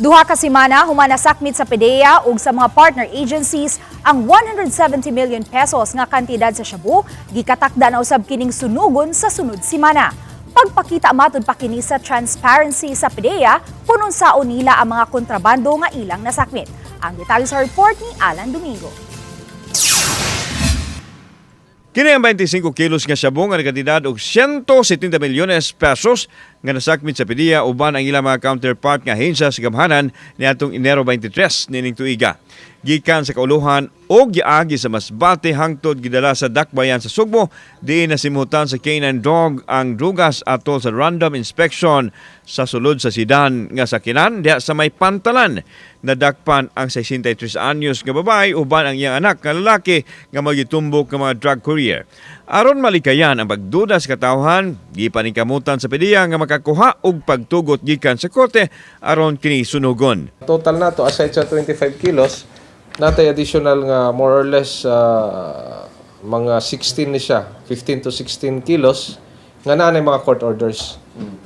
2 ka semana human nasakmit sa PDEA ug sa mga partner agencies ang 170 million pesos nga kantidad sa shabu, gikatakda na usab kining sunugon sa sunod semana. Pagpakita matud pa kini sa transparency sa PDEA kung unsaon nila ang mga kontrabando nga ilang nasakmit. Ang detalye sa report ni Alan Domingo. Kini ang 25 kilos nga sabong nga nagkantidad og 170 milyones pesos nga nasakmit sa PDEA uban ang ilang mga counterpart nga ahensya sa gamhanan niadtong Enero 23 niining tuiga. Gikan sa kauluhan og giagi sa Masbate hangtod gidala sa Dakbayan sa Sugbo, diin nasimutan sa K9 dog ang drugas atol sa random inspection sa sulod sa sedan nga sakinan diha sa may Pantalan. Nadakpan ang 63 anyos nga babae uban ang iyang anak nga lalaki nga magitumbok nga mga drug courier. Aron malikayan ang pagduda sa katawhan, gipaningkamutan sa PDEA nga makakuha og pagtugot gikan sa korte aron kini sunugon. Total nato, aside sa 25 kilos, natay additional nga more or less mga 16 ni siya, 15 to 16 kilos nga naa nay mga court orders.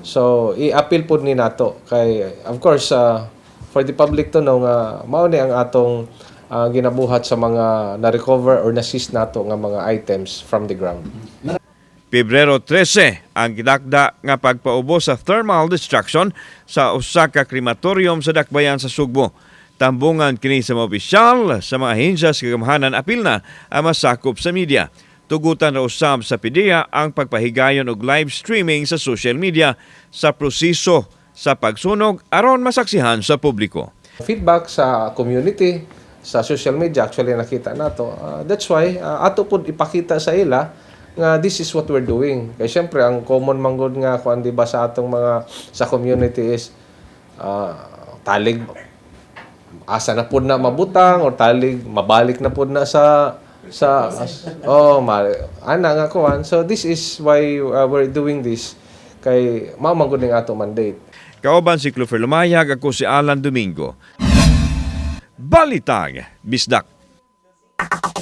So i-appeal pud ni nato kay, of course, for the public to know nga mao ni ang atong ginabuhat sa mga na-recover or na-seize nato nga mga items from the ground. Pebrero 13 ang gidakda nga pagpaubos sa thermal destruction sa usa ka crematorium sa Dakbayan sa Sugbo. Tambungan kini sa mga opisyal sa mga ahensya sa kagamhanan, apil na ang masakop sa media. Tugutan ra usab sa PDEA ang pagpahigayon og live streaming sa social media sa proseso sa pagsunog aron masaksihan sa publiko. Feedback sa community, sa social media, actually nakita nato. That's why ato pud ipakita sa ila nga this is what we're doing. Kay syempre ang common manggod nga kuan, di ba, sa atong mga sa community is talig asa na pud na mabutang or talig mabalik na pud na sa oh ma, ana nga kuan. So this is why we're doing this, kay mao man gud ning ato mandate. Kauban si Clover Lumayag, ako si Alan Domingo. Balitang Bisdak.